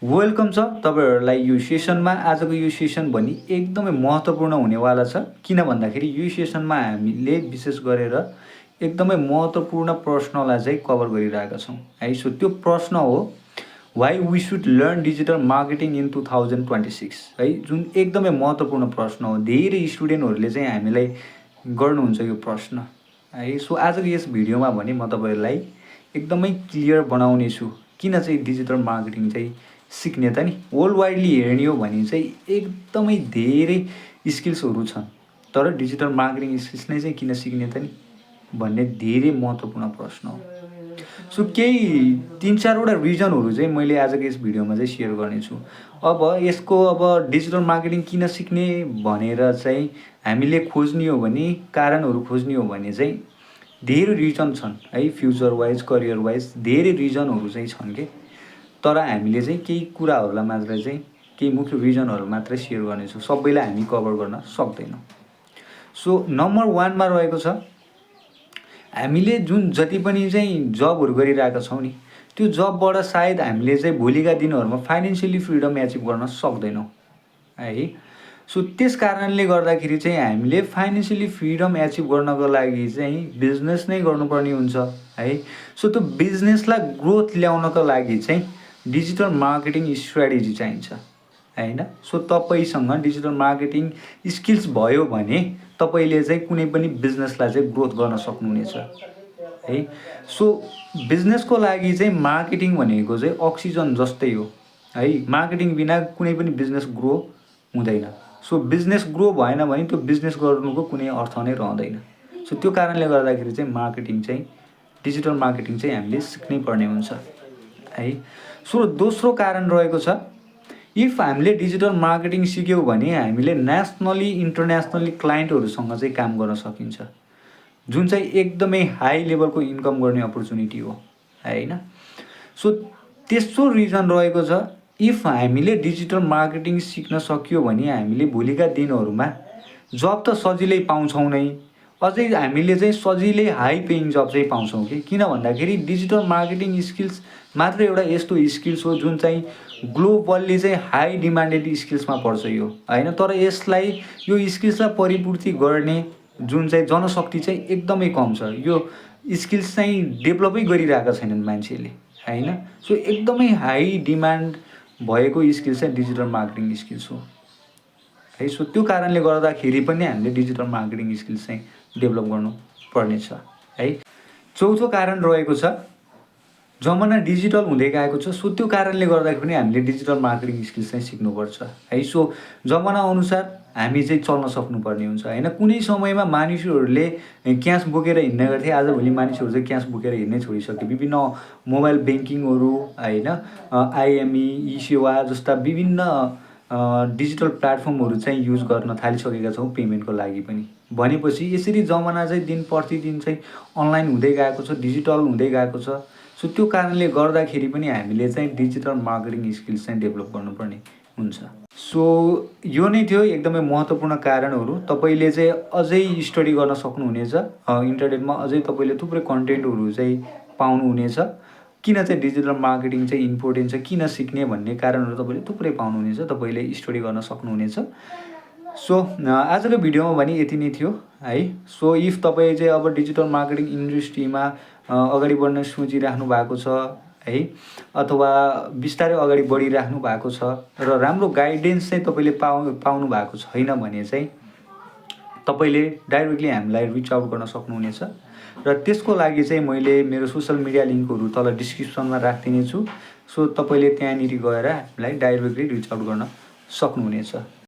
Welcome छ तपाईहरुलाई यो सेसनमा। आजको यो सेसन पनि एकदमै महत्त्वपूर्ण हुनेवाला छ। किन भन्दाखेरि यो सेसनमा हामीले विशेष गरेर एकदमै महत्त्वपूर्ण प्रश्नलाई चाहिँ कभर गरिरहेका छौं है। सो त्यो प्रश्न हो why we should learn digital marketing in 2026 है, जुन एकदमै महत्त्वपूर्ण प्रश्न हो। धेरै स्टुडेन्टहरुले चाहिँ हामीलाई गर्नुहुन्छ यो प्रश्न है। सो आजको यस भिडियोमा भने म तपाईहरुलाई एकदमै क्लियर बनाउने छु किन चाहिँ डिजिटल मार्केटिङ चाहिँ सिक्ने त नि। वर्ल्ड वाइडली हेर्ने हो भने चाहिँ एकदमै धेरै स्किल्सहरु छन्, तर डिजिटल मार्केटिङ स्किल्स नै चाहिँ किन सिक्ने त नि भन्ने धेरै महत्त्वपूर्ण प्रश्न हो। सो केही 3-4 वटा रिजनहरु चाहिँ मैले आजको यस भिडियोमा चाहिँ शेयर गर्ने छु। अब यसको डिजिटल मार्केटिङ किन सिक्ने भनेर चाहिँ हामीले खोज्ने हो भने, कारणहरु खोज्ने हो भने चाहिँ धेरै रिजन छन् है। फ्युचर वाइज, करियर वाइज धेरै रिजनहरु चाहिँ छन् के। तर हामीले चाहिँ केही कुराहरुलाई मात्र चाहिँ केही मुख्य रिजनहरु मात्र शेयर गर्ने छु, सबैलाई हामी कभर गर्न सक्दैनौं। सो नम्बर 1 मा रहेको छ हामीले जुन जति पनि चाहिँ जबहरु गरिरहेका छौं नि, त्यो जबबाट सायद हामीले चाहिँ भोलिका दिनहरुमा फाइनान्शियली फ्रीडम अचिभ गर्न सक्दैनौं है। सो त्यस कारणले गर्दाखेरि चाहिँ हामीले फाइनान्शियली फ्रीडम अचिभ गर्नको लागि चाहिँ बिजनेस नै गर्नुपर्ने हुन्छ है। सो त्यो बिजनेसलाई ग्रोथ ल्याउनको लागि चाहिँ डिजिटल मार्केटिङ स्ट्र्याटेजी चाहिन्छ हैन। सो तपाईसँग डिजिटल मार्केटिङ स्किल्स भयो भने तपाईले चाहिँ कुनै पनि बिजनेसलाई चाहिँ ग्रोथ गर्न सक्नुहुनेछ है। सो बिजनेसको लागि चाहिँ मार्केटिङ भनेको चाहिँ अक्सिजन जस्तै हो है। मार्केटिङ बिना कुनै पनि बिजनेस ग्रो हुँदैन। सो बिजनेस ग्रो भएन भने त्यो बिजनेस गर्नुको कुनै अर्थ नै रहँदैन। सो त्यो कारणले गर्दाखेरि चाहिँ मार्केटिङ चाहिँ डिजिटल मार्केटिङ चाहिँ हामीले सिक्नै पर्ने हुन्छ है। सो दोस्रो कारण रहेको छ, इफ हामीले डिजिटल मार्केटिङ सिक्यौं भने हामीले नेसनली इन्टरनेसनली क्लाइन्टहरुसँग चाहिँ काम गर्न सकिन्छ, जुन चाहिँ एकदमै हाई लेभलको इन्कम गर्ने अपर्च्युनिटी हो हैन। सो तेस्रो रिजन रहेको छ, इफ हामीले डिजिटल मार्केटिङ सिक्न सकियो भने हामीले भोलिका दिनहरुमा जब त सजिलै पाउँछौं नै, अझै हामीले चाहिँ सजिलै हाई पेइङ जब चाहिँ पाउँछौं के। किन भन्दाखेरि डिजिटल मार्केटिङ स्किल्स मात्र एउटा यस्तो स्किल्स हो जुन चाहिँ ग्लोबली चाहिँ हाई डिमान्डेड स्किल्समा पर्छ यो हैन। तर यसलाई यो स्किल्सलाई परिपूर्ति गर्ने जुन चाहिँ जनशक्ति चाहिँ एकदमै कम छ। यो स्किल्स चाहिँ डेभलपै गरिरहेका छैनन् मान्छेले हैन। सो एकदमै हाई डिमान्ड भएको स्किल्स चाहिँ डिजिटल मार्केटिङ स्किल्स हो है। सो त्यो कारणले गर्दाखेरि पनि हामीले डिजिटल मार्केटिङ स्किल्स चाहिँ डेभलप गर्नु पर्ने छ है। चौथो कारण रहेको छ, जमाना डिजिटल हुँदै गएको छ। सो त्यो कारणले गर्दाखेरि पनि हामीले डिजिटल मार्केटिङ स्किल्स चाहिँ सिक्नुपर्छ है। सो जमाना अनुसार हामी चाहिँ चल्न सक्नुपर्ने हुन्छ हैन। कुनै समयमा मानिसहरूले क्याश बोकेर हिँड्ने गर्थे, आजभोलि मानिसहरू चाहिँ क्याश बोकेर हिँड्नै छोडिसके। विभिन्न मोबाइल बैंकिङहरु हैन, आईएमई, ई-सेवा जस्ता विभिन्न डिजिटल प्लेटफर्महरु चाहिँ युज गर्न थालिसकेका छौं पेमेन्टको लागि पनि। भनेपछि यसरी जमाना चाहिँ दिन प्रतिदिन चाहिँ अनलाइन हुँदै गएको छ, डिजिटल हुँदै गएको छ। सो त्यो कारणले गर्दाखेरि पनि हामीले चाहिँ डिजिटल मार्केटिङ स्किल्स चाहिँ डेभलप गर्नुपर्ने हुन्छ। सो यो नै थियो एकदमै महत्त्वपूर्ण कारणहरु। तपाईले चाहिँ अझै स्टडी गर्न सक्नुहुनेछ इन्टरनेटमा, अझै तपाईले थुप्रै कन्टेन्टहरु चाहिँ पाउनुहुनेछ। किन चाहिँ डिजिटल मार्केटिङ चाहिँ इम्पोर्टेन्ट छ, किन सिक्ने भन्ने कारणहरु तपाईले थुप्रै पाउनुहुनेछ, तपाईले स्टडी गर्न सक्नुहुनेछ। सो आजको भिडियोमा भने यति नै थियो है। सो इफ तपाई चाहिँ अब डिजिटल मार्केटिङ इन्डस्ट्रीमा अगाडि बढ्न सोचिराख्नु भएको छ है, अथवा बिस्तारै अगाडि बढिराख्नु भएको छ र राम्रो गाइडेन्स चाहिँ तपाईले पाउनु भएको छैन भने चाहिँ तपाईले डाइरेक्टली हामीलाई रिच आउट गर्न सक्नुहुनेछ। र त्यसको लागि चाहिँ मैले मेरो सोशल मिडिया लिंकहरु तल डिस्क्रिप्सनमा राख्दिने छु। सो तपाईले त्यहाँनिर गएर हामीलाई डाइरेक्टली रिच आउट गर्न सक्नुहुनेछ।